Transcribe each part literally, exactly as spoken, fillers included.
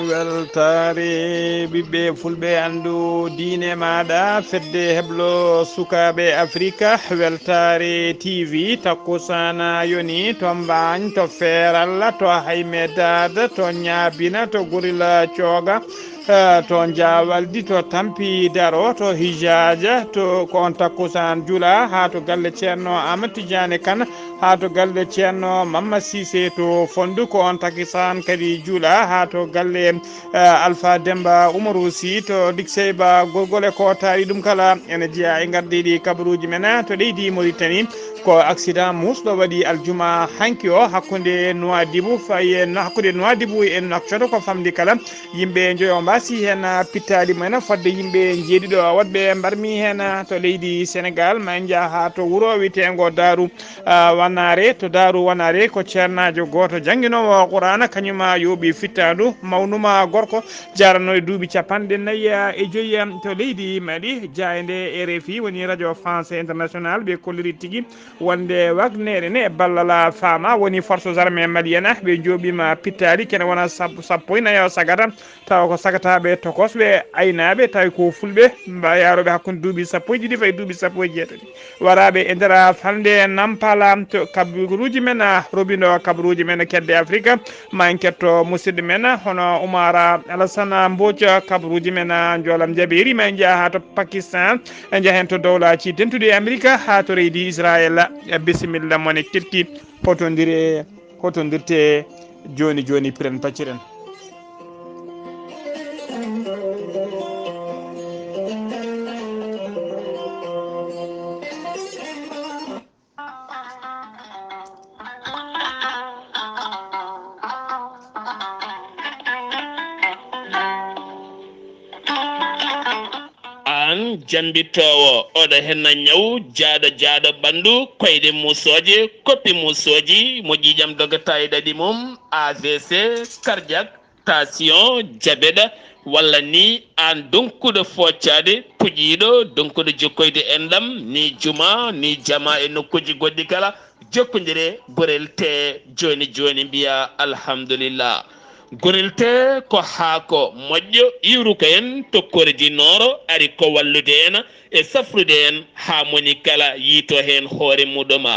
Weltaare ɓiɓɓe fulɓe, anndu diine maaɗa, fedde heblo sukaaɓe Afrika, weltaare T V, takkusana yoni to Mbaañ, to Feeral, to Haymedaad, to Ñaabina, to Gurila Cooga, eh, to Njaawaldi, to Tampi Daro, to Hijaaja, to ko on takkusaan jula haa to galle Ceerno Ahmad Tijaani Kan, haa to galle Ceerno Mamma Siise to Fonndu, ko on takkusaan kadi jula haa to galle, eh, Alfa Demba Umaru Si to Dikseyba Gorgole. Ko taari ɗum kala ene jeyaa e ngardiiɗi kabaruuji men to leydi Moritani. Ko accident muusɗo waɗi aljuma hanki o hakkunde Nuwaadibu fayi e, hakkunde Nuwaadibu e Nuwakcoto, ko famɗi kala. Yimɓe njoyo mbaasi heen, ah, pittaali mumen, fodde yimɓe njeeɗiɗo waɗɓe mbarmi heen, ah, to leydi Senegaal. Ma en njah haa to wuro wiyeteengo Daaru, ah, Wanaare. To Daaru Wanaare ko ceernaajo gooto jannginoowo Quraana, kañum, ah, yooɓi fittaandu mawnuma gorko jaaranoo e duuɓi capanɗe nayi, ah, e joyi, ah, to leydi Mali. Jaaynde R F I woni Radio France International, ɓe kolliri tigi wonde Wagner ne e ballal faama woni Forces Armées Maliennes, ɓe njooɓiima pittaali kene wona sab-, sappo e nayo sagata, tawa ko sagataaɓe tokosɓe aynaaɓe, tawi ko fulɓe mba-, yaarooɓe hakkunde duuɓi sappo e ɗiɗi fayi duuɓi sappo e jeetati. Waraaɓe e nder falnde Nampala to kabaruuji men, ah, robindo kabaruuji men kedde Afrika, ma en ketto musidɗo men hono Umar Alassane Mbodj, kabaruuji men, ah, njoolam jabeeri, ma en njaha haa to Pakistan. En njahen to dowlaaji dentuɗi e Amerika haa to leydi Israel. Bisimilla mon e keɗki hotondire, hotondirte jooni jooni, piren pacciren. Aan jammbitoowo, oɗo henna ñaw jaaɗo jaaɗo ɓanndu, koyɗe muusooje, koppi muusooji, mo ƴiiƴam dogata e ɗaɗi mum, A V C, cardiaque, tension, diabète, walla ni aan donkuɗo foocaade, puƴiiɗo, donkuɗo jokkoyde enɗam, ni juma, ni jama e nokkuuji goɗɗi kala, jokkondire Gorel Tee jooni jooni, mbiya alhamdulillah. Gorel Tee ko haako moƴƴo iwruko en to kordi nooro, ari ko wallude en e safrude en haa moni kala yiito heen hoore muɗum.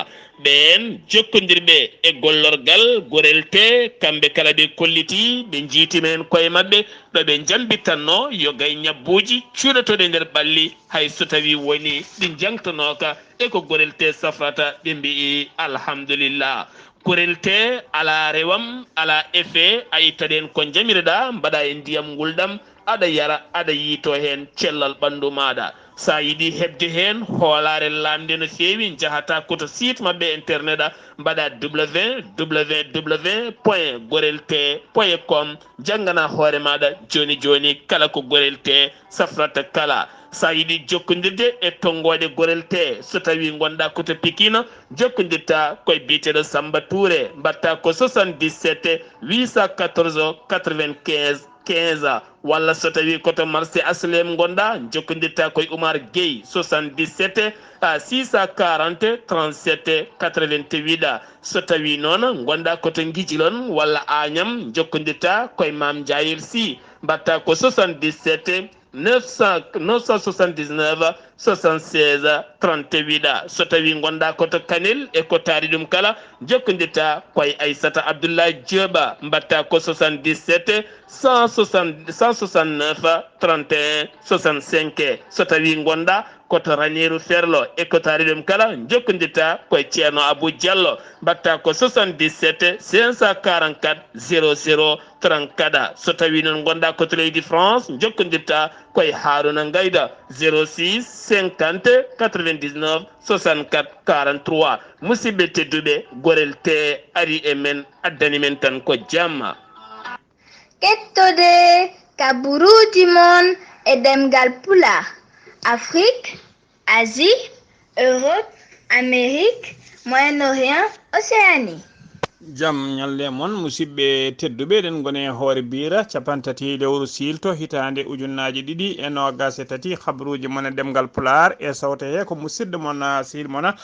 Ɓeen jokkondirɓe e gollorgal Gorel Tee, kamɓe kala ɓe kollitii, ɓe njiytima heen koye maɓɓe, ɗo ɓe njambitanno yo gay ñabbuuji cuuɗotooɗi e nder ɓalli, hay so tawii wonii ɗi njangtanooka, e ko Gorel Tee safrata, ɓe mbiyi alhamdulillah. Gorel Tee alaa rewam, alaa effet, a ittaɗen ko njamiroɗaa, mbaɗaa e ndiyam ngulɗam, aɗa yara, aɗa yiito heen cellal ɓanndu maaɗa. So a yiɗi heɓde heen hoolaare laamnde no feewi, njahataa ko to site maɓɓe internet, mbaɗaa W W W point gorel tee point com, njannganaa hoore maaɗa jooni jooni kala ko Gorel Tee safrata kala. So a yiɗi jokkondirde e tonngooɗe Gorel Tee, so tawii ngonɗaa ko to Pikine, jokkondirtaa ko e biyeteeɗo Samba Touré, mbaɗtaa ko soixante-dix-sept huit cent quatorze quatre-vingt-quinze quinze, walla so tawii ko to marché H L M ngonɗaa, jokkondirtaa ko e Oumar Gueye, soixante-dix-sept six cent quarante trente-sept quatre-vingt-huit. So tawii noon ngonɗaa ko to Ngijilon walla Agnam, jokkondirtaa ko e Mame Ndiayel Sy, mbaɗtaa ko soixante-dix-sept neuf cent, neuf cent soixante-dix-neuf soixante-seize trente-huit. So tawii ngonɗaa ko to Kanel e ko taari ɗum kala, jokkondirtaa ko e Aissata Abdoulaye Diop, mbaɗtaa ko soixante-dix-sept cent soixante, cent soixante-neuf trente et un soixante-cinq. So tawii ngonɗaa ko to Raneeru Ferlo e ko taari ɗum kala, jokkondirtaa ko e Ceerno Abou Diallo, mbaɗtaa ko soixante-dix-sept cinq cent quarante-quatre zéro zéro trente-quatre. So tawii noon ngonɗaa ko to leydi France, jokkondirtaa ko e Harouna Ngayda, zéro six cinquante quatre-vingt-dix-neuf soixante-quatre quarante-trois. Musidɓe tedduɓe, Gorel Tee ari e men, addani men tan ko jamma. Kettode kabaruuji mon e ɗemngal Pulaar, Afrique, Asie, Europe, Amérique, Moyen-Orient, Océanie. Jam ñalle mon, musidɓe tedduɓe, eɗen ngoni e hoore biira capantati lewru siilto hitaande ujunnaaji ɗiɗi e noogas e tati. Habruuji mon e ɗemngal Pulaar e sawte he ko musidɗo mon, ah, sehil mon, ah,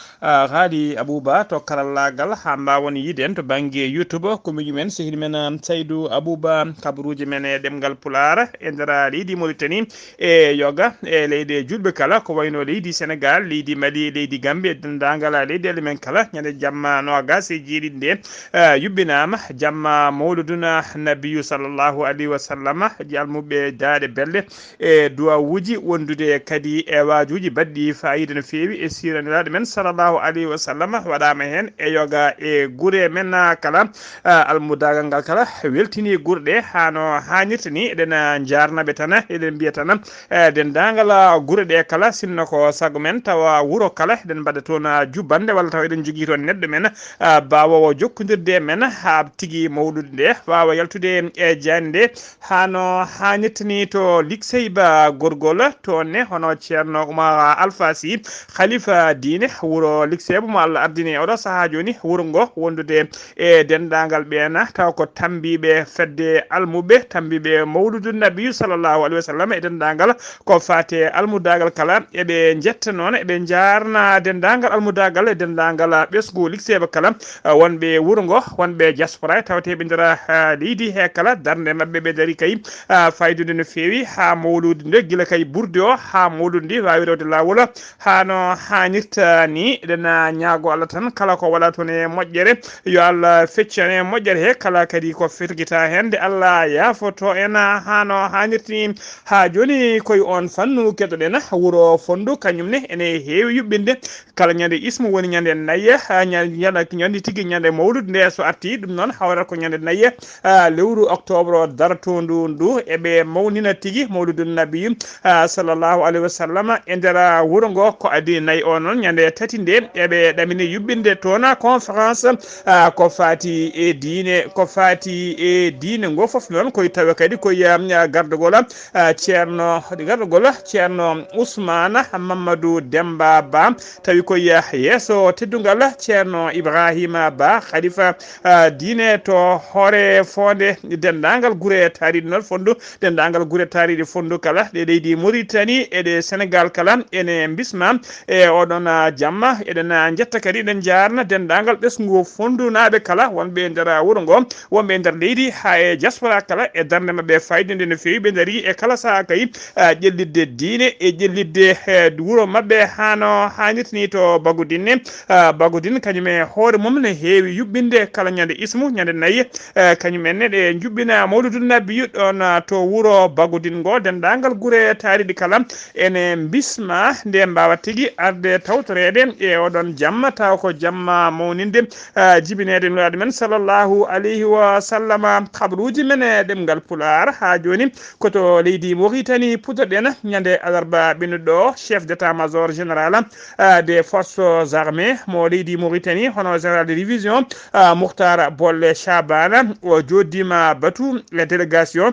Haali Abuba to karallaagal, haa mbaawon yiide en to bannge YouTube. Ko miñum en sehil men, ah, Saydu Abuba. Habruuji men e ɗemngal Pulaar e nder leydi Mauritanie e yoga e leyɗe juulɓe kala, ko wayno leydi Senegal, leydi Mali, leydi Gambie, e denndaangal leyɗeele men kala, ñande jamma noogas e jeeɗiɗi nde, eh, yuɓɓinaama jamma mawluduna nabiyu sallallahu alayhi wa sallam, almuɓɓe daaɗe belɗe e duwawuuji, wondude kadi e waajuuji baɗɗi faayiida no feewi e siira Nelaaɗo men sallallahu alayhi wa sallam, waɗaama heen e yoga e gure men kala. Ah, almudaagal ngal kala weltini gure ɗe haa no haanirta ni. Eɗen, ah, njaarna ɓe tan, eɗen mbiya tan, eh, denndaangal, ah, gure ɗe kala, sinno ko sago men, tawa wuro kala eɗen mbaɗa toon, ah, jubbannde, walla tawa eɗen njogii toon neɗɗo men, ah, baawoowo jokkondirde e men haa tigi mawluudu nde waawa yaltude e jaaynde nde haa no haanirta ni. To Likseyba Gorgol, toon ne hono Ceerno Umar Alfa Sy, khalifa diine wuro Likseyba mo Allah ardini e oɗo sahaa jooni, wuro ngo wondude e denndaangal ɓeen, tawa ko tammbiiɓe fedde almuɓɓe, tammbiiɓe mawluudu nabiyu sallallahu alayhi wa sallam, e denndaangal ko faati e almudaagal kala. Eɓe njetta noon, eɓe njaarna denndaangal almudaagal e denndaangal ɓesngu Likseyba kala, eh, wonɓe wuro ngo, wonɓe diaspora, tawteeɓe nder, eh, leydi he kala. Darnde maɓɓe ɓe ndarii kay, eh, faydude no feewi haa mawluudu nde, gila kay burdi o haa mawluudu ndi waawi rewde laawol haa no haanirta ni. Eɗen ñaagoo Allah tan, kala ko waɗaa toon e moƴƴere, yo Allah feccu en e moƴƴere he, kala kadi ko firgita heen, nde Allah yaafoto en haa no haanirta ni. Haa jooni, ko e oon fannu keɗoɗen wuro Fonndu, kañum ne ene heewi yuɓɓinde kala ñande ismu, woni ñande nayi, haa ña-, ñande, ñande tigi, ñande mawluudu nde, so artii, ɗum noon hawrata ko ñande nayi, ah, lewru octobre o dartoondu ndu. Eɓe mawnina tigi mawluudu nabi, ah, sallallahu alayhi wa sallam, e nder, ah, wuro ngo. Ko adii nayi o noon, ñande tati nde, eɓe ɗamini yuɓɓinde toon conférence, ah, ko faati e diine, ko faati e diine ngo fof noon, koye tawa kadi koye, ah, gardagol, ah, Ceerno, gardagol Ceerno Ousmane Mamadou Demba Ba, tawi ko ye-, yeeso teddungal Ceerno Ibrahima Ba, khalifa, ah, diine to hoore foonde denndaangal gure taariiɗe noon Fonndu, denndaangal gure taariiɗe Fonndu kala, ɗe leydi Mauritanie e ɗe Senegal kala, ene mbisma e oɗon, ah, jamma. Eɗen, ah, njetta kadi, eɗen njaarna denndaangal ɓesngu Fonndunaaɓe kala, wonɓe e nder, ah, wuro ngo, wonɓe e nder leydi, haa e diaspora kala, e darnde maɓɓe fayde nde no feewi. Ɓe ndarii e kala sahaa kay, ah, ƴellitde diine e ƴellitde, eh, wuro maɓɓe haa no haanirta ni to Bagudinne. Ah, Bagudin kañum e hoore mum ne heewi yuɓɓinde kala ñande ismu, ñande nayi, eh, kañum en ne ɗe njuɓɓina mawludu nabiyu ɗoon, ah, to wuro Bagudin ngo. Denndaangal gure taariiɗe kala ene mbisma nde mbaawa tigi arde tawtoreede e oɗon jamma, tawa ko jamma mawninde, ah, jibineede Nulaaɗo men sallallahu alayhi wa sallama. Habruuji men e ɗemngal Pulaar haa jooni ko to leydi Mauritanie puɗɗoɗen ñande alarba ɓennuɗo, chef d'état-major général, ah, des forces armées mo leydi Mauritanie, hono général de division, ah, Mouhtar Bolle Chabane. O jooɗdiima batu e délégation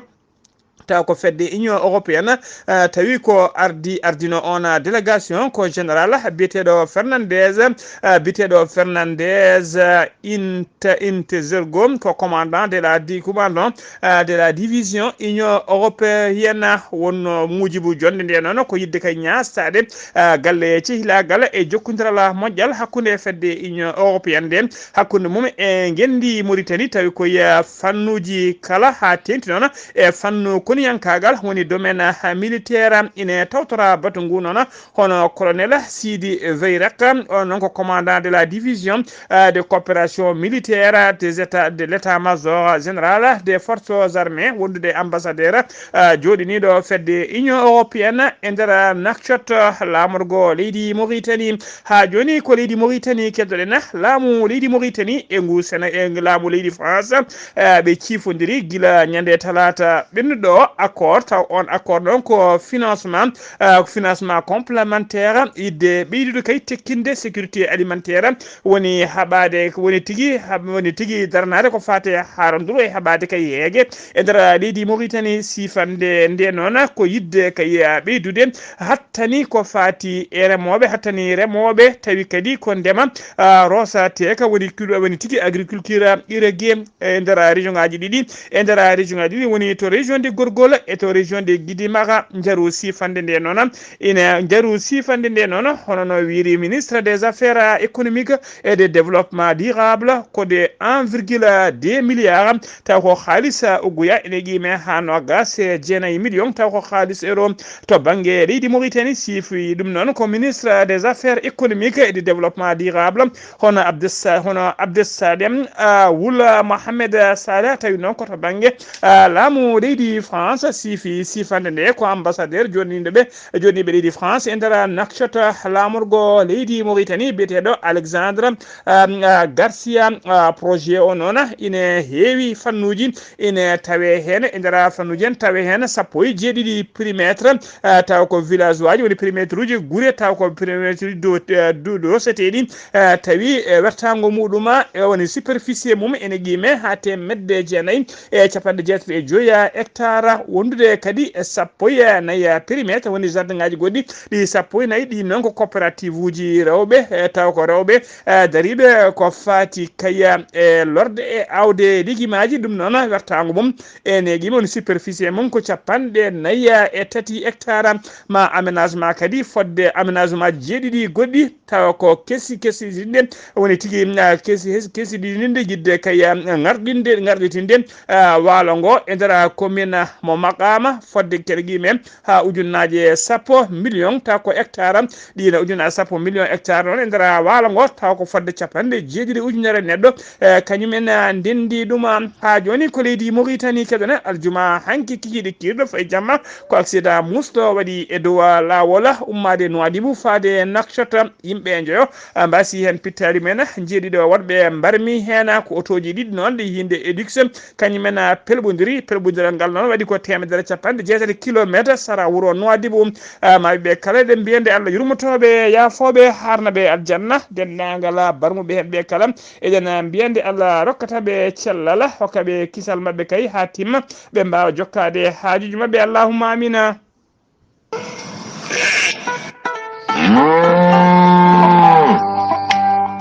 tawa ko fedde Union européenne, ah, tawi ko ardi, ardino on délégation ko général biyeteeɗo Fernandez, ah, biyeteeɗo Fernandez, ah, Inte-, Intezergo, ko commandant de la di-, commandant, ah, de la division Union européenne. Wonno muujibu jonnde nde noon ko yiɗde kay ñaastaade, ah, galle cehilaagal e jokkondiral moƴƴal hakkunde fedde Union européenne nde, hakkunde mum e ngenndi Mauritanie, tawi ko e fannuuji kala, haa teeŋti noon e fannu koniyankaagal, woni domaine, ah, militaire, ine tawtora batu ngu noon, hono colonel Sidi Veyrak, on noon ko commandant de la division, ah, de coopération militaire des états, de l'état-major général des forces armées, wondude ambassadeur, ah, jooɗiniiɗo fedde Union européenne e nder Nouakchott, laamorgo leydi Mauritanie. Haa jooni ko leydi Mauritanie keddoɗen, laamu leydi Mauritanie e ngu Séné-, e ngu laamu leydi France, eh, ɓe ciifondiri gila ñande talaata ɓennuɗo Accord, taw on accord noon ko financement, ah, ko financement complémentaire, yidde ɓeydude kay tekkinde sécurité alimentaire, woni haɓaade, woni tigi, haɓ-, woni tigi daranaade ko faati e haaranduru e haɓaade kay heege e nder leydi Mauritanie. Siifande nde noon ko yidde kay, ah, ɓeydude hattani ko faati e remooɓe, hattani remooɓe, tawi kadi ko ndema, ah, roosateeka, woni kul-, woni tigi agriculture irriguée e nder région ngaji ɗiɗi. E nder région ngaji ɗiɗi woni to région de Gorgol e to région de Guidimara. Njaru siifande nde noon, ina njaru siifande nde noon, hono no wiiri ministre des affaires économiques et de développement durable, ko de un virgule deux milliard, taw ko haalis, ah, uguya ene qiime haa noogaas e jeenayi million, taw ko haalis euro. To bannge leydi Mauritanie, siifi ɗum noon ko ministre des affaires économiques et du développement durable, hono Abdessa-, hono Abdessalem, ah, Wul Mohamed Saleh. Tawi noon ko to bannge, ah, laamu leydi France, siifi siifande nde ko ambassadeur joɗɗinɗo ɓe, joɗɗinɓe leydi France e nder Nouakchott, laamorgo leydi Mauritanie, biyeteeɗo Alexandre, ah, ah, Garcia. Ah, projet o noon ina heewi fannuuji, ina tawe heen e nder fannuuji heen, tawe heen sappo e jeeɗiɗi périmètre, ah, taw ko village uji, woni périmètre uji gure, taw ko périmètre uji do, eh, do, do seteɗi, eh, tawi, eh, wertaango muɗum, eh, woni superficie mum ene qiime haa teemedde jeenayi e capanɗe jeetati e joyi hectare, wondude kadi e sappo e nayi périmètre, woni jardin ngaji goɗɗi, ɗi sappo e nayi ɗi noon ko coopérative uji rewɓe, eh, taw ko rewɓe, eh, dariiɓe ko faati kay e lorde e aawde ligimaji. Ɗum noon wertaango mum ene qiime, woni superficie mum ko capanɗe nayi e tati hectare, ma aménagement kadi fodde aménagement jeeɗiɗi goɗɗi, tawa ko kesi kesi ɗinɗe, woni tigi, ah, kesi, kesi ɗinɗe yidde kay, ah, ngarɗinde, ngarɗitinde, ah, waalo ngo e nder commune mo Maqama fodde kadi qiime haa ujunnaaje sappo million, taw ko hectare, ɗiina ujunnaaje sappo million hectare noon e nder waalo ngo, taw ko fodde capanɗe jeeɗiɗi ujunere neɗɗo, eh, kañum en, ah, ndenndi ɗum, ah, haa jooni ko leydi Mauritanie. Keɗoɗen aljuma hanki kikiiɗe kiirɗo fayi jamma, ko accident musɗo waɗi e dow, ah, laawol ummaade Nouadhibou faade Nouakchott. Yimɓe njoyo, ah, mbasi heen pittaali men, jeeɗiɗo woɗɓe mbarmi heen, ko otooji ɗiɗi noon ɗi hinde Edux, kañum en, ah, pelɓondiri. Pelɓondiral ngal noon waɗi ko teemedere capanɗe jeetati kilometre sara wuro Nouadhibou. Ah, ma ɓe kala eɗen mbiyande Allah yurmotooɓe, yaafooɓe, haarnaɓe aljanna, denndaangal, ah, barmuɓe heen ɓe kala. Eɗen, ah, mbiyande Allah rokkata ɓe cellal, hokka ɓe kisal maɓɓe kay haa timma, ɓe mbaawa jokkaade haajuuji maɓɓe. Allahumma amina.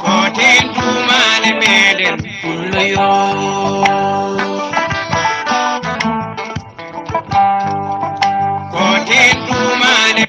Ko ten tuumaale meɗen pullo yo. Ko ten tuumaale.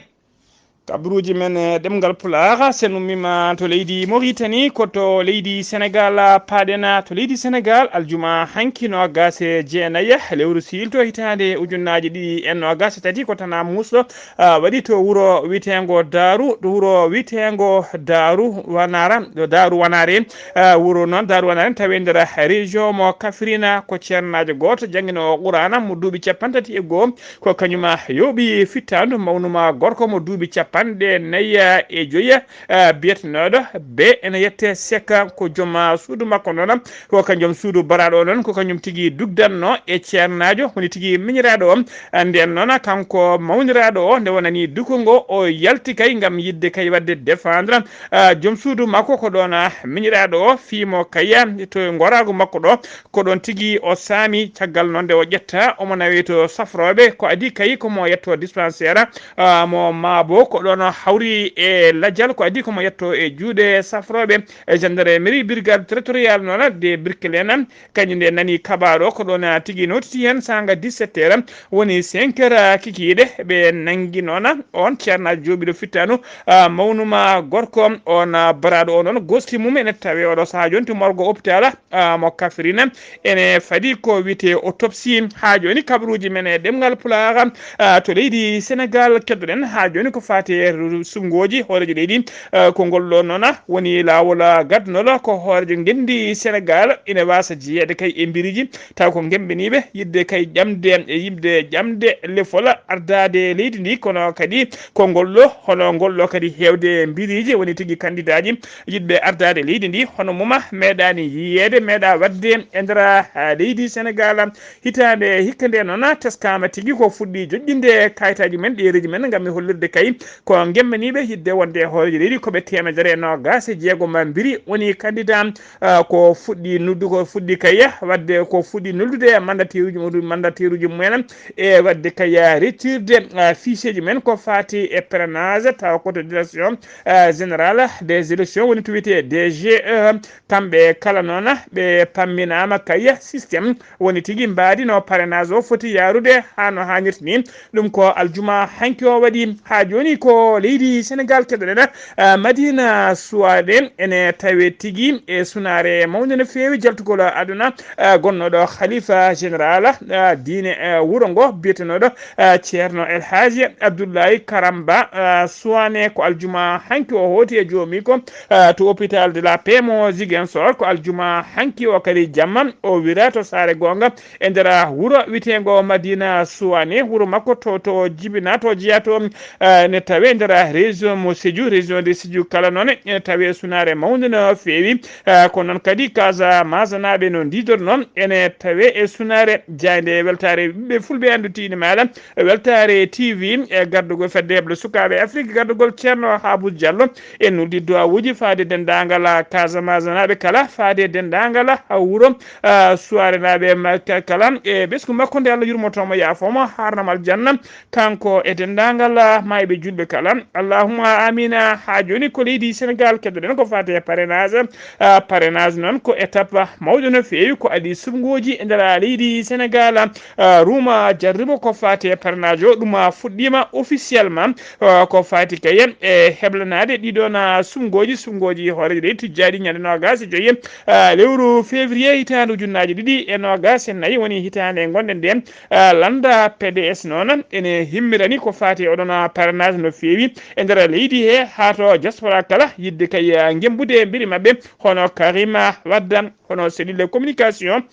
Kabaruuji men e ɗemngal Pulaar, sen ummiima to leydi Mauritanie, ko to leydi Senegal paaɗen. To leydi Senegal, aljuma hanki noogaas e jeenayi lewru siilto hitaande ujunnaaje ɗiɗi e noogaas e tati, ko tanaa muusɗo, ah, waɗi to wuro wiyeteengo Daaru, to wuro wiyeteengo Daaru Wanara, ɗo Daaru Wanare, ah, wuro noon Daaru Wanare tawi nder région mo Kafrine, ko ceernaajo gooto jannginoowo Quraana mo duuɓi capanɗe tati e goo, ko kañum yooɓi fittaandu mawnuma gorko mo duuɓi capanɗe nayi e joyi, ah, biyetenooɗo Be ene yette Seka, ko joom, ah, suudu makko noon, ko kañum suudu baraaɗo o noon, ko kañum tigi dugdanno e ceernaajo woni tigi miñiraaɗo o. Ah, ndeen noon, kanko mawniraaɗo o, nde wonani duko ngo, o yalti kay ngam yiɗde kay waɗde défendre, ah, joom suudu makko, ko ɗoon, ah, miñiraaɗo o fii mo kay, ah, to ngoraagu makko ɗo, ko ɗoon tigi o saami. Caggal noon nde o ƴetta, omo nawi to safrooɓe, ko adii kay ko mo yetto dispensaire, ah, mo maabo ko ɗoon hawri e lajal, ko adii ko mo yetto e juuɗe safrooɓe. E gendarmerie brigade territoriale noon de Birkelene, kañum nde nani kabaaru o, ko ɗoon tigi notiti heen saanga dix-sept heures, woni cinq heures kikiiɗe, ɓe nanngi noon on ceernaajo jooɓiiɗo fittaandu, ah, mawnuma gorko on, ah, baraaɗo o noon, gosti mum ene tawe oɗo sahaa jooni to morgo hôpital, ah, mo Kafrine. Ene fadi ko wiyetee autopsie. Haa jooni kabaruuji men e ɗemngal Pulaar, ah, to leydi Senegal keddoɗen haa jooni ko faati e suɓngooji hooreejo leydi. Eh, ko ngol ɗoo noon woni laawol, ah, gadnol ko hooreejo ngenndi Senegaal ina waasa jeyeede kay e mbiriji, taw ko ngemmbaniiɓe yiɗde kay ƴamde e yiɗde ƴamde lefol ardaade leydi ndi, kono kadi ko ngol ɗoo, hono ngol ɗoo kadi heewde mbiriji woni tigi kandidaaji yiɗɓe ardaade leydi ndi, hono muma meeɗaani yiyeede, meeɗa waɗde e nder, ah, leydi Senegaal. Hitaande hikka nde noon teskaama tigi ko fuɗɗi joƴƴinde kayitaaji men, ɗereeji men, ngam mi hollirde kay ko ngemmbaniiɓe yiɗde wonde e hooreejo leydi ko ɓe teemedere e noogaas e jeegom mbiri woni candidat, ah, ko fuɗɗi noddu-, ko fuɗɗi kay waɗde, ko fuɗɗi noddude mandataire uji, mandataire uji mumen e waɗde kay retirde, ah, fichier ji men ko faati e parrainage, tawa ko to direction, ah, générale des élections woni to wiyetee D G E. Kamɓe kala noon ɓe pamminaama kay système woni tigi mbaadi no parrainage o foti yaarude haa no haanirta ni. Ɗum ko aljuma hanki o waɗi. Haa jooni ko leydi Senegaal keɗoɗen, ah, Madina Suwaade ene tawe tigi e sunaare mawnde no feewi jaltugol aduna, ah, gonnooɗo Khalifa Général, ah, diine, ah, wuro ngo biyetenooɗo, ah, Ceerno El Hadji Abdoulaye Karamba, ah, Suwaane. Ko aljuma hanki o hooti e joomi ko, ah, to hôpital de la Paix mo Ziguinchor. Ko aljuma hanki o kadi jamma o wira to saare goonga e nder wuro witeengo Madina Suwaane, wuro makko to, to jibina, to jeya to, eh, ne tawe nder région mo Sédhiou, région de Sédhiou kala noon ene tawe sunaare mawnde no feewi. Eh, ko noon kadi Casamance naaɓe no ndiidorno ene tawe e sunaare. Jaaynde weltaare ɓiɓɓe fulɓe anndu tiini maaɗa, weltaare T V e gardugol fedde heɓle sukaaɓe Afrique, gardugol Ceerno Haabou Diallo e nuldi duwawuuji faade denndaangal Casamance naaɓe kala, faade denndaangal wuro, ah, Suwaare naaɓe ma-, ka-, kala e ɓesngu makko nde Allah yurmoto mo, yaafo mo, haarna mo aljanna, kanko e denndaangal, ah, maayɓe juulɓe kala. Allahumma amina. Haa jooni ko leydi Senegaal keɗoɗen ko faati e parrainage. Ah, parrainage noon ko étape mawɗo no feewi, ko adii suɓngooji e nder leydi Senegaal. Ah, ruuma jarrimo ko faati e parrainage o, ɗum, ah, fuɗɗiima officiellement. Ah, ko faati kay e heblanaade ɗiɗon, ah, suɓngooji, suɓngooji hooreejo leydi tijjaaɗi ñande noogaas e joyi, ah, lewru février hitaande ujunnaaji ɗiɗi e noogaas e nayi, woni hitaande ngonɗen nde. Ah, lannda P D S noon ene himmirani ko faati e oɗon, ah, parrainage no feewi e nder leydi he haa to diaspora kala yiɗde kay, ah, ngembude mbiri maɓɓe, hono Karima Wadda, hono cellule communication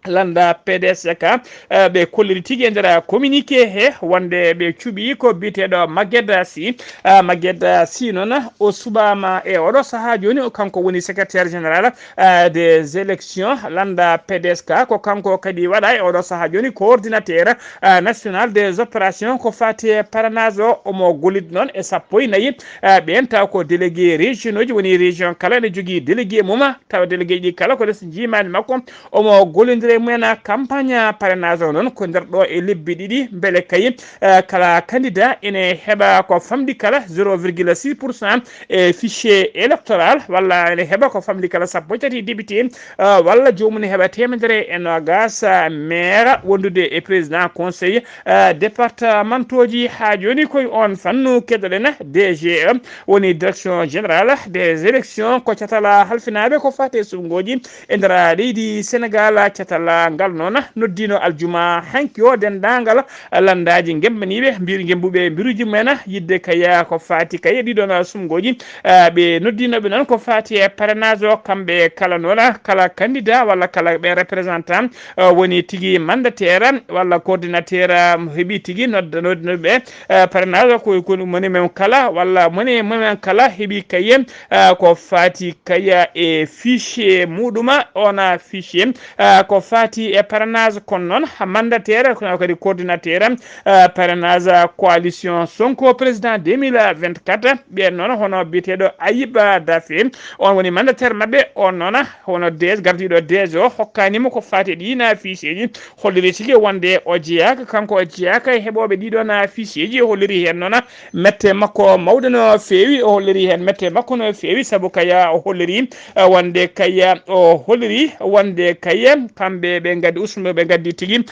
lannda P D S ka, eh, ɓe kolliri tigi e nder communiqué he wonde ɓe cuɓi ko biyeteeɗo Maguette Sy. Ah, Maguette Sy noon o suɓaama e oɗo sahaa jooni, o kanko woni secrétaire général, ah, des élections lannda P D S ka, ko kanko kadi waɗa e oɗo sahaa jooni coordinateur, ah, national des opérations ko faati e parrainage o. Omo gollida noon e sappo e nayi, ah, ɓeen taw ko délégué régionaux ji, woni région kala ene jogii délégué mum, tawa délégué ji kala ko les njiimaandi makko. Omo gollondira e mumen campagne parrainage o noon ko nder ɗo e lebbi ɗiɗi, mbele kay, eh, kala candidat ene heɓa ko famɗi kala zéro virgule six pour cent e fichier électoral, walla ene heɓa ko famɗi kala sappo e tati député, eh, walla joomum ne heɓa teemedere e noogaas, eh, maire wondude e président conseil, eh, départementaux ji. Haa jooni koye on fannu keɗoɗen D G E, woni direction générale des élections, ko catal halfinaaɓe ko faati e suɓngooji e nder leydi Senegaal. Catal ngal noon noddiino aljuma hanki o denndaangal lanndaaji ngemmbaniiɓe, mbir-, ngemmbuɓe mbiruuji mumen yiɗde kay ko faati kay e ɗiɗon suɓngooji. Ah, ɓe noddiino ɓe noon ko faati e parrainage o, kamɓe kala noon, kala candidat walla kala ɓe représentant, ah, woni tigi mandataire walla coordinateur, ah, heɓi tigi nodda-, nodda-, nodda ɓe, ah, parrainage o ko, ko moni men kala walla moni men kala heɓi kay, ah, ko faati kay e fichier muɗuma, ona fichier, ah, ko faati e parrainage. Kono noon ha mandataire, kono kadi coordinateur, ah, parrainage coalition Sonko président deux mille vingt-quatre, ɓen noon hono biyeteeɗo Ayib Daffé, on woni mandataire maɓɓe. On noon hono D S, gardiiɗo D S o hokkaani mo ko faati e ɗiin fichier ji, holliri tigi wonde o jeyaaka, kanko o jeyaaka e heɓooɓe ɗiɗon fichier ji. O holliri heen noon mette makko mawɗe no feewi, o holliri heen mette makko no feewi, sabu kay o holliri, eh, wonde kay o holliri wonde kay kam ɓe ɓe ngaddi usma ɓe ngaddi tigi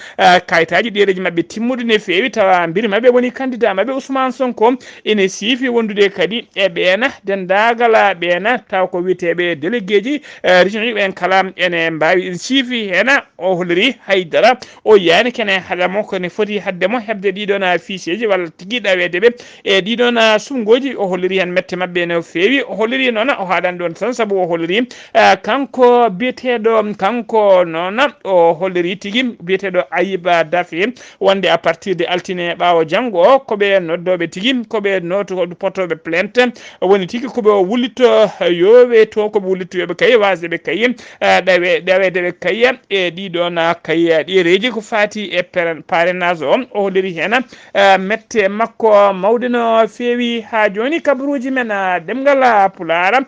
kayitaaji ɗereeji maɓɓe timmuɗi no feewi, tawa mbiri maɓɓe woni candidat maɓɓe Ousmane Sonko ene siifi wondude kadi e ɓeena denndaangal ɓeena taw ko wiyeteeɓe déléguéji région ji ɓen kala ene mbaawi ene siifi heen. O holliri haydara o yiyaani kene haɗa mo kone foti haɗde mo heɓde ɗiɗon ficheeji walla tigi ɗaweede ɓe e ɗiɗon suɓngooji. O holliri heen mette maɓɓe no feewi. O holliri noon o haaɗani ɗoon tan sabu o holliri kanko biyeteeɗo kanko noon o holliri tigi biyeteeɗo Ayiba Dafe wonde à partir de altine ɓaawo janngo o ko ɓe noddooɓe tigi ko ɓe noototooɓe portooɓe plainte woni tigi ko ɓe o wullito yooɓe to ko ɓe wullito yooɓe kayi waasde ɓe kayi ɗawe ɗaweede ɓe kayi e ɗiɗon kayi ɗereeji ko faati e parrainage o. O holliri heen mette makko mawɗe no feewi haa jooni kabaruuji men ɗemngal pulaar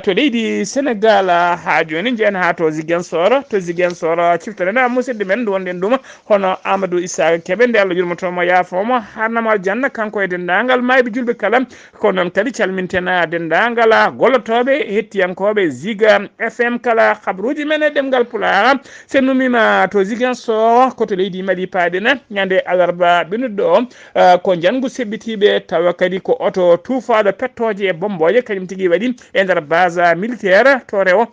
to leydi Senegaal haa jooni njeyen haa to Ziguinchor to Ziguinchor ciftoɗen musidɗo men ndu wonɗen ɗum hono Amadou Issaka Kebe nde Allah yurmoto mo yaafo mo harnamo aljanna kanko e denndaangal maayɓe julɓe kala. Ko noon kadi calminten denndaangal gollotooɓe hettiyankooɓe Ziga F M kala kabaruuji men e ɗemngal pulaar. So en nummiima to Ziguinchor ko to leydi Mali paaɗen ñande alarba ɓennuɗo o ko njanngu seɓɓitiiɓe tawa kadi ko oto tuufaaɗo pettooje e bommbooje kañum tigi waɗi e nder base militaire to rewo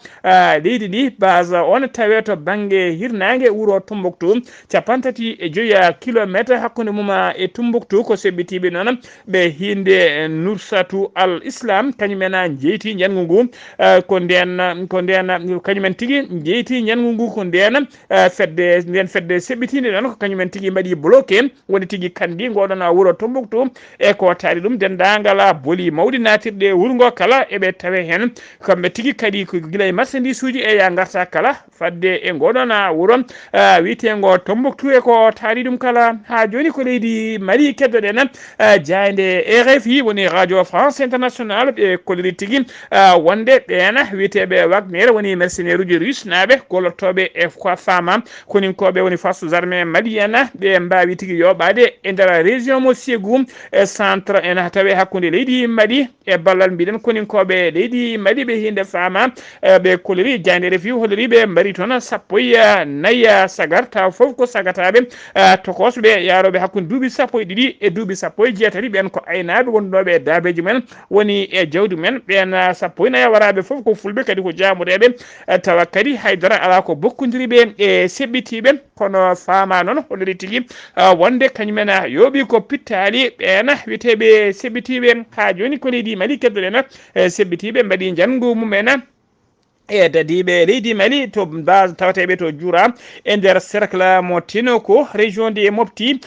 leydi ndi. Base o ne tawee to bannge hirnaange wuro Tombouctou capanɗe tati e joyi kilometre hakkunde mum e Tombouctou ko seɓɓitiiɓe noon ɓe hiinde Nursatu Al Islam kañum en njeyti njanngu ngu ko ndeen ko ndeen kañum en tigi njeyti njanngu ngu ko ndeen fedde ndeen fedde seɓɓitiinde noon ko kañum en tigi mbaɗi bloqué woni tigi kandi ngoɗon wuro Tombouctou e ko taari ɗum denndaangal boli mawɗi naatirɗe wuro ngo kala eɓe tawe heen kamɓe tigi kadi ko gila e marchandise uji e ya ngarta kala fadde e ngoɗon wuro wiyeteengo Tombouctou e ko taari ɗum kala haa jooni ko leydi Mali keddoɗen jaaynde R F I woni Radio France International ɓe kolliri tigi wonde ɓeen wiyeteeɓe Wagner woni mercenaire uji russe naaɓe gollotooɓe e ko faama koninkooɓe woni forces armées maliennes ɓe mbaawi tigi yooɓaade e nder région mo Ségou e centre ene tawe hakkunde leydi Mali e ballal mbiɗen koninkooɓe leydi Mali ɓe hinde faama ɓe kolori jaaynde R F I holliri ɓe mbari toon sappo e nayi sagar taw fof ko sagataaɓe tokosɓe yaarooɓe hakkunde duuɓi sappo e ɗiɗi e duuɓi sappo e jeetati ɓen ko aynaaɓe wondunooɓe e daabeeji mumen woni e jawdi mumen ɓen sappo e nayi waraaɓe fof ko fulɓe kadi ko jaamureeɓe tawa kadi haydara alaa ko bokkondiri ɓe e seɓɓitiiɓe kono faama noon holliri tigi wonde kañumen yooɓi ko pittaali ɓeen wiyeteeɓe seɓɓitiiɓe haa jooni ko leydi Mali keddoɗen seɓɓitiiɓe mbaɗi njanngu mumen e dadiiɓe leydi Mali to base tawateeɓe to Jura e nder cercle mo Tinoko région de Mopti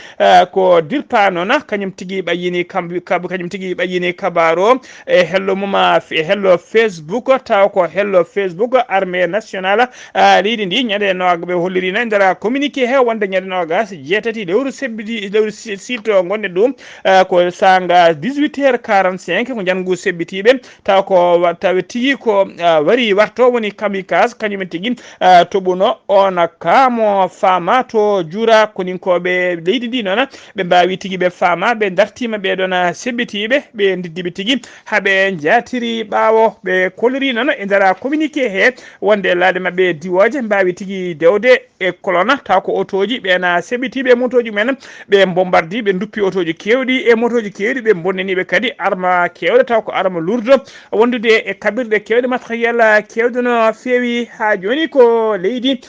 ko dirpa noon kañum tigi ɓayyini kamɓe kañum tigi ɓayyini kabaaro e hello mum e hello Facebook taw ko hello Facebook armée nationale leydi ndi ñande noga ɓe hollirino e nder communiqué he wonde ñande nogas jeetati lewru sebbidi lewru silto gonɗe ɗum ko sanga dix-huit heures quarante-cinq ko njanngu sebbitiiɓe taw ko tawi tigi ko wari warto woni kamikaze kañum en tigi toɓuno on kaamo faama to juura koninkooɓe leydi ndi noon ɓe mbaawi tigi ɓe faama ɓe dartiima ɓee ɗoon sebbitiiɓe ɓe ndiddiɓe tigi haɓe njaatiri ɓaawo ɓe koliri noon e nder communiqué he wonde laaɗe maɓɓe diwooje mbaawi tigi dewde e kolona taw ko otooji ɓeena seɓitiiɓe e motooji mumen ɓe bombardi ɓe nduppi otooji keewɗi e motooji keewɗi ɓe bonnaniiɓe kadi arma keewɗe taw ko arma lourde wondude e kaɓirɗe keewɗe matériel keewɗe no feewi haa jooni ko leydi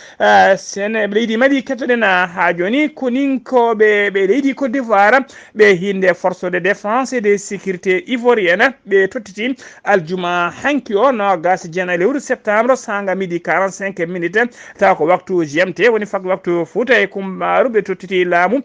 sene leydi mali kettoɗen haa jooni koninkooɓe ɓe leydi côte d'ivoire ɓe hinde force de défense et de sécurité ivoirienne ɓe tottiti aljuma hanki o nogas jeenayi lewru septembre sanga midi quarante-cinq minutes taw ko waktu G M T woni fak waktu Fuuta e Kumbaaru ɓe tottiti laamu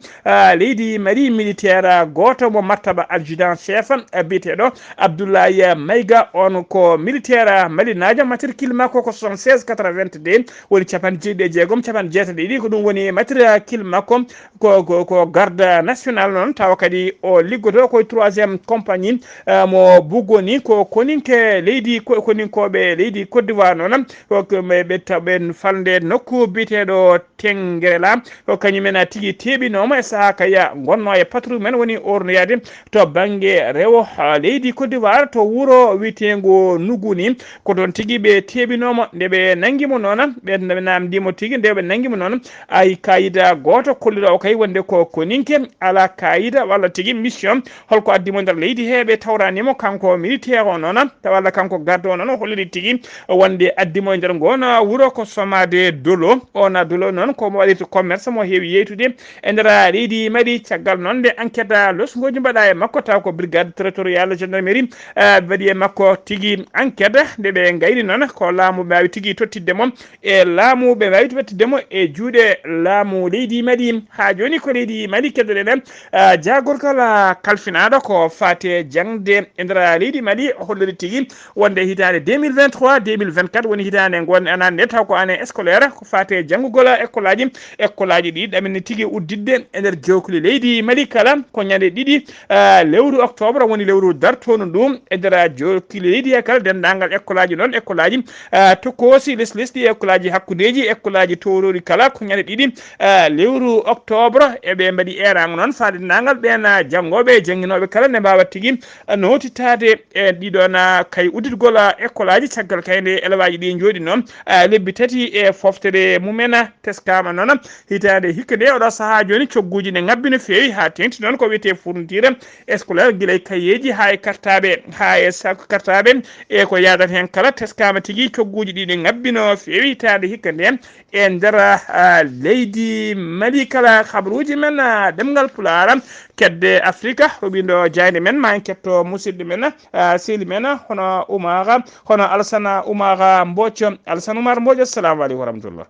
leydi mari militaire gooto mo martaba adjudant chef biyeteeɗo Abdoulaye Mayga on ko militaire malinaajo matricule makko ko soixante-seize quatre-vingt-deux woni capanɗe jeeɗiɗi e jeegom capanɗe jeetati e ɗiɗi ko ɗum woni matricule makko ko ko ko garde national noon tawa kadi o liggoto koye troisiéme compagnie mo bugoni ko koninke leydi koninkooɓe leydi Côte d'Ivoire noon ɓe taw ɓen falde nokku biyeteeɗo Tengerela ko kañum en tigi teeɓinooma e sahaa kaya ngonno e patrouille men woni ornoyaade to bannge rewo leydi Côte d'Ivoire to wuro wiyeteengo Nuguni ko ɗoon tigi ɓe Heɓinooma nde ɓe nanngi mo noon, ɓe namndii mo tigi nde ɓe nanngi mo noon, ay kaayida gooto kolliroowo kay wonde ko koninke, alaa kaayida walla tigi mission, holko addi mo nder leydi he, ɓe tawrani mo kanko militaire o noon, tawa walla kanko garde o noon, o holliri tigi wonde addi mo e nder ngoon wuro ko somade dolo. On dolo noon ko mo waɗirta commerce mo heewi yeytude e nder leydi Mali. Caggal noon nde enquête losngooji mbaɗa e makko, taw ko brigade territoriale gendarmerie, eh, mbaɗi e makko tigi enquête. Nde ɓe ngayni noon ko laamu ɓe mbaawi tigi tottidde mo e laamu, ɓe mbaawi tottidde mo e juuɗe laamu leydi Mali. Haa jooni ko leydi Mali keddoɗen, eh, jaagorgal, ah, kalfinaaɗo ko faate jaŋde e nder leydi Mali, holliri tigi wonde hitaande deux mille vingt-trois, deux mille vingt-quatre woni hitaande ngon année nde, taw ko année scolaire, ko faate janngugol e école aji. École aji ɗi ɗaminni tigi udditde e nder jookli leydi Mali kala ko ñande ɗiɗi, ah, lewru octobre, woni lewru dartoondu ndu. E nder jookli leydi he kala, denndaangal école aji noon, école aji, ah, tokoosi les lesɗi, école aji hakkundeeji, école aji towroori kala ko ñande ɗiɗi, ah, lewru octobre. E ɓe mbaɗi eeraango noon faa denndaangal ɓeen, ah, janngooɓe e jannginooɓe kala nde mbaawa tigi, ah, nootitaade e ɗiɗon, ah, kay udditgol, ah, école aji. Caggal kay nde élève aji ɗi njooɗi noon, ah, lebbi tati e foftere mumen, ah, teskaama noon hitaande hikka nde. Oɗo sahaa jooni cogguuji ne ngabbi no feewi haa teeŋti noon ko wiyetee fourniture scolaire, gila e kayeeji haa e kartaaɓe, haa e sac kartaaɓe e ko yaadata heen kala. Teskaama tigi cogguuji ɗi ne ngabbi no feewi hitaande hikka nde e nder, ah, leydi Mali. Kala habaruuji men, ah, ɗemngal Pulaar, kedde Afrika, huɓindo jaaynde men, ma en ketto musidɗo men, ah, sehli men, hono Umar, hono Alsana Umar Mbooco. Alsana Umar Mbooco, assalamu aleykum wa rahmatullah.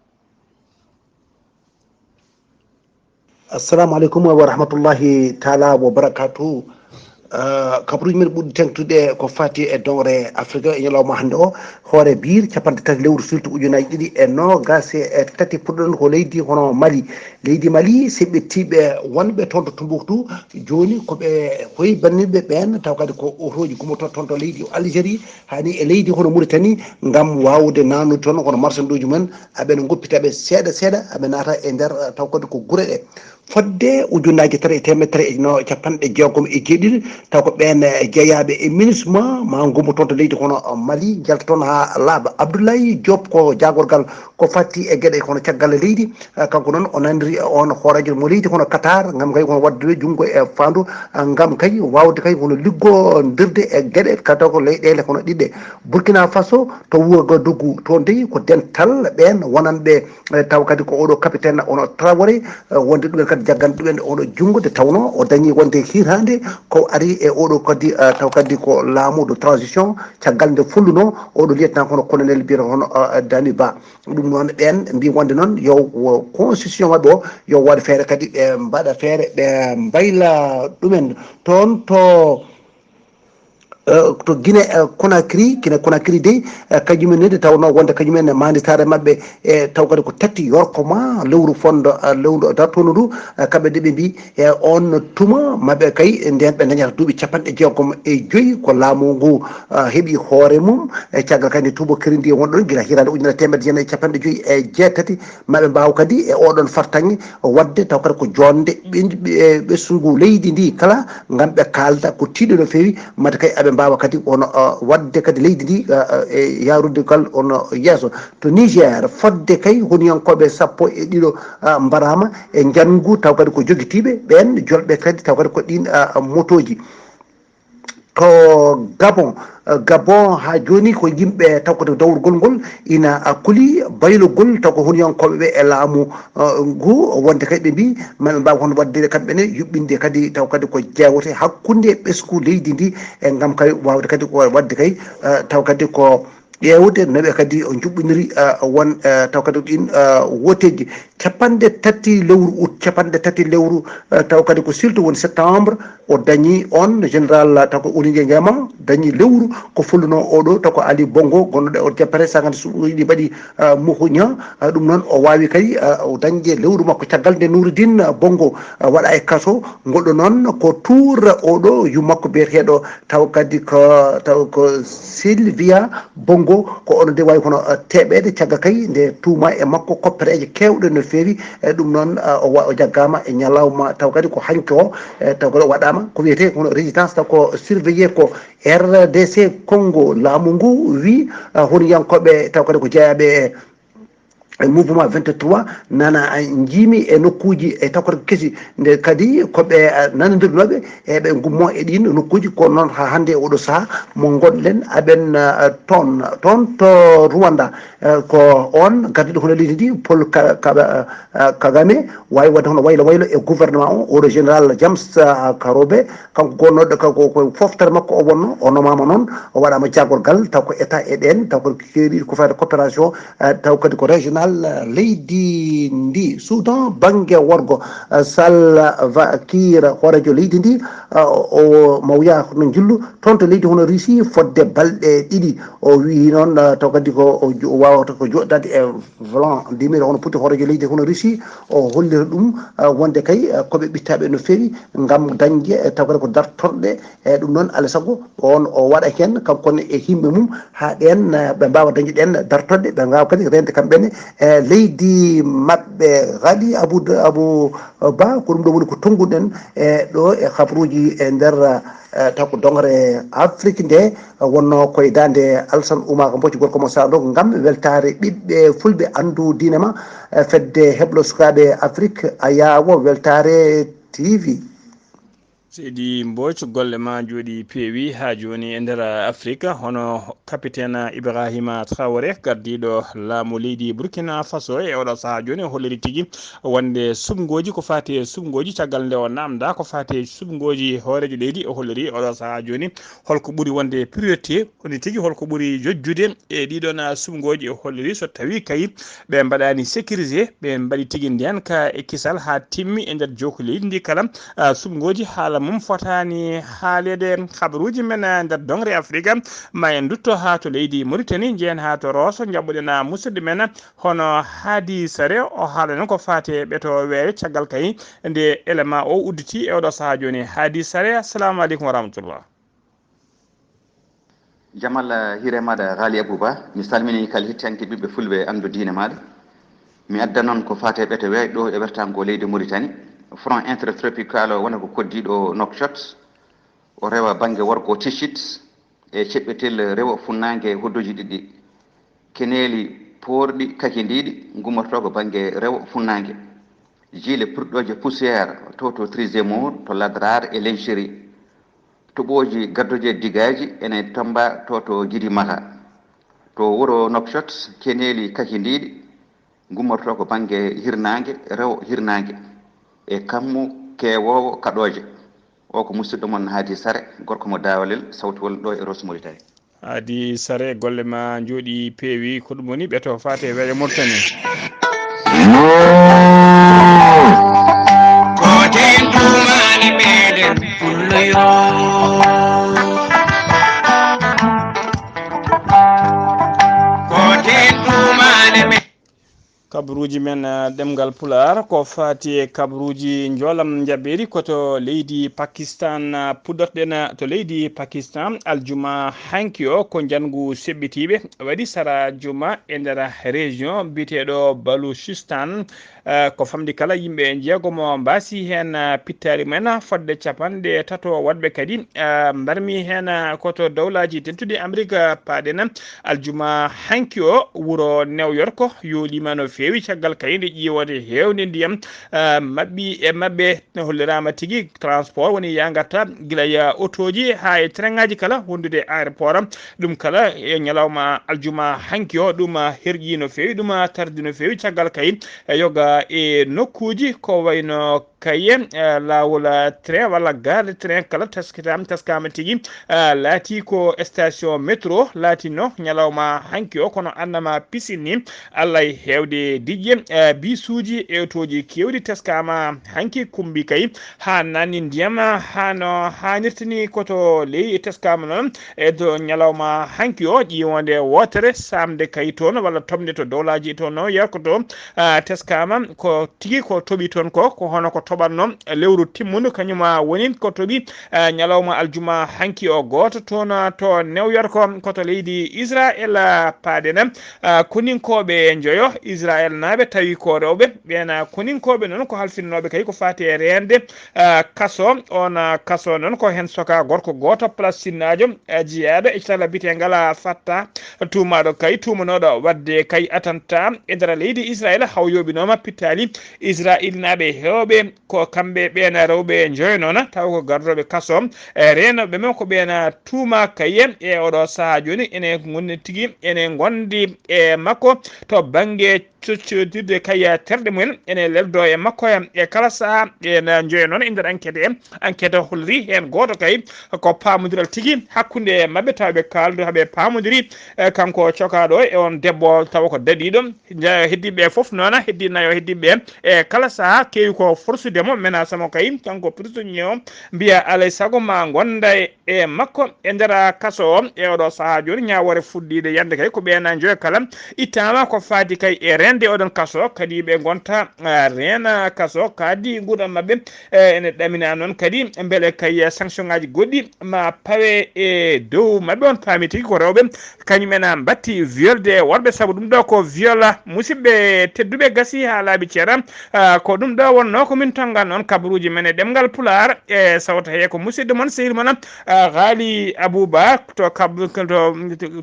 Assalamu aleykum wa rahmatullahi taala wa barakatuh. Ah, kabaruuji men ɓurɗi teeŋtude ko faati e doŋre Afrika e ñalawma hannde o, hoore biir capanɗe tati lewru filtu ujunaaji ɗiɗi e noogaas e tati, puɗɗoɗen ko leydi hono Mali. Leydi Mali, seɓɓitiiɓe wonɓe toon to Tumbuktu, jooni ko ɓe hoyi banndinɓe ɓeen, taw kadi ko otooji gummotooɗo toon to leydi Algérie, hani e leydi hono Mauritanie, ngam waawde naatnude toon kono marsanduuji mum en, aɓe no ngoppita ɓe seeɗa seeɗa, aɓe naata e nder, eh, taw kadi ko gure ɗe. Fodde ujunnaaje tati e teemedere tati e no capanɗe jeegom e jeeɗiɗi, taw ko ɓeen, eh, jeyaaɓe e MINUSMA, ma ngumbo toon to leydi hono, eh, Mali, njalta toon haa laaɓa. Abdoulaye Diop ko jaagorgal ko fatti e geɗe hono caggal leydi, eh, kanko noon o nanndiri e oon hooreejo mo leydi hono Qatar, ngam kay hono waɗdude junngo e faandu, eh, ngam kay waawde kay hono liggondirde e geɗe kadi taw ko leyɗeele hono ɗiɗɗe. Burkina Faso to Ouagadougou, toon dey ko dental ɓeen wonanɓe, eh, taw kadi ko oɗo capitaine hono Traoré, eh, wonde ɗumen kadi jagganɗe ɗumen oɗo junngo, nde tawnoo o dañii wonde hiirhaande ko ari e oɗo kadi, eh, taw kadi ko laamu de transition, caggal nde folluno oɗo lieutenant hono colonel biyeteeɗo hono, eh, Dani Ba. Ɗum noon ɓeen mbii wonde noon yo wo constitution maɓɓe o yo waɗ feere kadi ɓe mbaɗa feere ɓe mbayla ɗumen toon to, eh, to Guinée, eh, Conakry. Guinée Conakry dey, eh, kañumen ne nde tawnoo wonde kañumen ne maanditaare maɓɓe, e taw kadi ko tati yorko ma lewru fondo, eh, lewru dartoondu ndu, eh, kamɓe de ɓe mbii e oon tuma maɓɓe kay ndeen ɓe dañata duuɓi capanɗe jeegom e joyi ko laamu ngu, eh, heɓi hoore mum. E caggal kadi nde tuubakiri ndi wonɗon gila hitaande ujunere teemedde jeenayi e capanɗe joyi e jeetati, maɓe mbaaw kadi e oɗon fartaŋŋe waɗde taw kadi ko joonde ɓe-, ɓe-, ɓesngu leydi ndi kala, ngam ɓe kaalda ko tiiɗo no feewi, mate kay aɓe mbaawa kadi wono, uh, waɗde kadi leydi ndi, uh, uh, e yaaruddigal hono yeeso. To Niger, fodde kay honiyankooɓe sappo e ɗiɗo, uh, mbaraama e njanngu, taw kadi ko jogitiiɓe ɓeen jolɓe kadi, taw kadi ko ɗiin, uh, motooji. To Gabon, eh, Gabon haa jooni ko yimɓe taw ko dawrugol ngol ina, ah, kuli baylugol taw ko honiyankooɓe ɓe e laamu, eh, ngu, wonde kadi ɓe mbii maɓe mbaawa hono waɗde kamɓe ne yuɓɓinde kadi taw kadi ko jeewte hakkunde ɓesngu leydi ndi e ngam kay waawde kadi ko waɗde kay, eh, taw kadi ko ƴeewde no ɓe kadi o njuɓɓiniri, ah, won, ah, taw kadi ɗiin, ah, wooteeji. Capanɗe tati lewru août, capanɗe tati lewru, ah, taw kadi ko silto woni septembre, o dañi oon général, ah, taw ko Oligny Nguema, dañi lewru ko follunoo oɗo, taw ko Ali Bongo, gonɗo e oon jappere, sangande suɓi ɗi mbaɗi, ah, Muhuña. Ah, ɗum noon o waawi kadi, ah, o dañde lewru makko caggal nde Nouridine, ah, Bongo, ah, waɗa e kaso. Ngol ɗo noon ko tour oɗo yu makko biyeteeɗo taw kadi ko, taw ko Sylvia Bongo Ko onon de wawi kono teɓeede cagga kay nde tuuma e makko koppereeje keewɗe no feewi. E ɗum noon o jaggaama e ñalawma taw kadi ko hanki o. E taw kadi o waɗaama ko wiyetee kono résistance taw ko surveillé ko R D C Congo. Laamu ngu wi honyankoɓe taw kadi ko jeyaɓe e mouvement vingt-trois nana njiimi e nokkuuji e taw kadi kesi nde kadi ko ɓe nanondirnooɓe e ɓe ngummo e ɗin nokkuuji. Ko noon ha hannde e oɗo saha mo ngonɗen aɓen toon toon to Rwanda. Ko on gardiɗo hono leydi ndi Paul Kagame wawi wadde hono waylo waylo e gouvernement o oɗo général James Karobe. Kanko gonnoɗo kanko ko foftere makko o wonno o nomama noon o waɗama jagorgal taw ko état e ɗen taw ko keeri ko fayde coopération. Taw kadi ko régional leydi ndi Soudan banggue worgo. Salva Kiir hoorejo leydi ndi o mawya no jillu toon to leydi hono Russie fodde balɗe ɗiɗi. O wi noon taw kadi ko o wawata ko joɗɗade e volant dimir hono poti hoorejo leydi hono Russie o hollira ɗum wonde kay koɓe ɓittaɓe no feewi gam dañde taw kadi ko dartorɗe. E ɗum noon alaa sago on o waɗa heen kanko ne e yimɓe mum haa ɗeen ɓe mbaawa dañde ɗeen dartoɗe ɓe mbaawa kadi reende kamɓe ne e leydi maɓɓe. Ghali Abou Abou Ba ko ɗum ɗo woni ko tonnguɗen e ɗo e habruuji e nder taw ko dongre Afrique nde wonno koye daande Alsan Oumar Mbodj gorko mo Saarɗo ngam weltaare ɓiɓɓe fulɓe anndu diine ma. Fedde heblo sukaaɓe Afrique a yaawo weltaare T V. Seydi Mbodj, golle ma njooɗi peewi haa jooni e nder Afrique. Hono kapiten Ibrahima Traoré, gardiiɗo laamu leydi Burkina Faso, e oɗo sahaa jooni o holliri tigi wonde suɓngooji, ko faati e suɓngooji, caggal nde o naamnda ko faati e suɓngooji hooreejo leydi, o holliri oɗo sahaa jooni holko ɓuri wonde priorité, woni tigi holko ɓuri jojjude e ɗiɗon suɓngooji, o holliri so tawi kay ɓe mbaɗaani sécurisé, ɓe mbaɗi tigi ndeen ka e kisal haa timmi e nder jowko leydi ndi kala. Suɓngooji haala mum fotaani haaleede. Habaruuji men nder dongre Afrika ma en ndutto haa to leydi Mauritanie, njehen haa to Rosso, njaɓɓuɗen musidɗo men hono Hadi Sare, o haalana ko faati e ɓeto weeyo caggal kay nde élément o udditi e oɗo sahaa jooni. Hadi Sare, assalamu aleykum wa rahmatullah. Jamal, hiire maɗa Ghali Abouba, mi salmini kala hettiyanke ɓiɓɓe fulɓe anndu diine maɗa. Mi adda noon ko faate ɓete weeyo ɗo e wertango leydi Mauritanie. Front intertropical o wona ko koddiɗo Nouakchott, o rewa bangge worgo Tichit e ceɓɓetel rewo funnaange hoddoji ɗiɗi. Keneeli poorɗi kakindiiɗi ngummorto ko bannge rewo funnaange. Jiile purɗooje poussière to to Trizemour, to Ladrar e Lencheri. Toɓooji gaddoje digaaji ene tommba to to Gidi Maha. To wuro Nouakchott, keneeli kakindiiɗi ngummorto ko bannge hirnaange, rewo hirnaange e kammu keewoowo kaɗooje. O ko musidɗo mon Hadi Sare, gorko mo Dawalel, sawtuwol ɗo e Rosso Mauritanie. Hadi Sare, golle ma njooɗi peewi. Ko ɗum woni ɓeto faate weeyo Mauritanie. Kabruuji men ɗemngal Pulaar ko faati e kabruuji njoolam njabeeri ko to leydi Pakistan. Puɗɗotoɗen to leydi Pakistan aljuma hanki o ko njanngu seɓɓitiiɓe waɗi sara juma e nder région biyeteeɗo Baluchistan. Ko famɗi kala yimɓe jeegomo mbaasi heen pittaali mumen fodde capanɗe tato waɗɓe kadi mbarmi heen ko to dowlaaji dentuɗi Amerik paaɗen aljuma hanki o wuro New York yooliima no feewi caggal kayndi ƴiiwonde heewnde ndiyam maɓɓi e maɓɓe. Holliraama tigi transport woni yaangata gila otooji haa e train ŋaaji kala wondude aéroport. Ɗum kala e ñalawma aljuma hanki o ɗum herƴi no feewi, ɗum tardi no feewi caggal kay e yoga e nokkuuji ko wayno kaye laawol train walla gare de train kala taskitaama taskaama tigi. Laati ko station métro laatino ñalawma hanki o kono annama pisini. Allah e heewde diƴƴe bisuuji e otooji keewɗi taskaama hanki kumbi kay haa nanni ndiyam haa no haanirta ni ko to ley taskaama noon e do ñalawma hanki o ƴiiwonde wootere saamde kay toon walla tomde to dowlaaji toon no yerkoto. Taskaama ko tigi ko toɓi toon ko ko hono ko toɓatno lewru timmundu, kañum woni ko toɓi ñalawma aljuma hanki o gooto toon to New York, ko to leydi Israel. Paadena koninkooɓe njoyo Israel naaɓe tawi ko rewɓe. Ɓeena koninkooɓe noon ko halfinnooɓe kay ko faati e reende kaso. On kaso noon ko heen soka gorko gooto palestinnaajo jiyaaɗo e cala bite ngala fatta, tuumaaɗo kay tuumanooɗo waɗde kay atanta e nder leydi Israel. Haw yooɓinooma pittaali Israelinaaɓe heewɓe. Ko kamɓe ɓeena rewɓe njoyo noon tawa ko gardooɓe kaso. E reenooɓe mo ko ɓeena tuuma kay e oɗo sahaa jooni ene ngonndi tigi ene ngondi e makko to bannge coccodirde kay terɗe mumen ene leldo e makko e kala sahaa. Ɓeena njoyo noon e nder enquête he. Enquête holliri heen gooto kay ko paamondiral tigi hakkunde maɓɓe tawa ɓe kaaldu haɓe paamondiri. Kanko cokaaɗo e on debbo tawa ko daɗiiɗo. Heddiiɓe fof noona heddi nayo heddiiɓe e kala sahaa keewi ko forsude mo menace mo kay kanko prisonnier o mbiya alay sago ma ngonda e makko e nder kaso o. E oɗo sahaa jooni ñaawoore fuɗɗiide yande kay ko ɓeena njoyo kala ittaama ko faati kay e reende oɗon kaso kadi ɓe ngonta reena kaso kadi nguurndam maɓɓe ene ɗamina noon kadi mbele kay sanction ngaji goɗɗi ma pawe e dow maɓɓe. On paami tigi ko rewɓe kañum en mbatti violde worɓe sabu ɗum ɗo ko viola. Musidɓe tedduɓe gasi haa laaɓi ceera. Ko ɗum ɗo wonno ko min tonngal noon kabaruuji men e ɗemngal pulaar e sawta he ko musidɗo mon sehil mon Ghali Abouba to kab to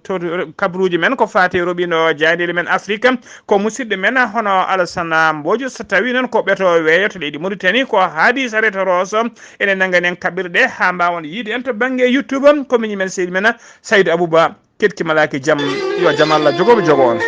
to kabaruuji men ko faati roɓino jaayndeeli men Afrique. Ko musidɗo men hono Alassane Mbojo so tawi noon ko ɓeto weeyo to leydi Mauritanie ko haadi sareta roso ene nangani en kaɓirɗe haa mbaawon yiide en to bannge YouTube. Ko miñi men sehil men Saydou Abouba. Keɗki malaaki jam yo jam Allah jogoɓe jogo on.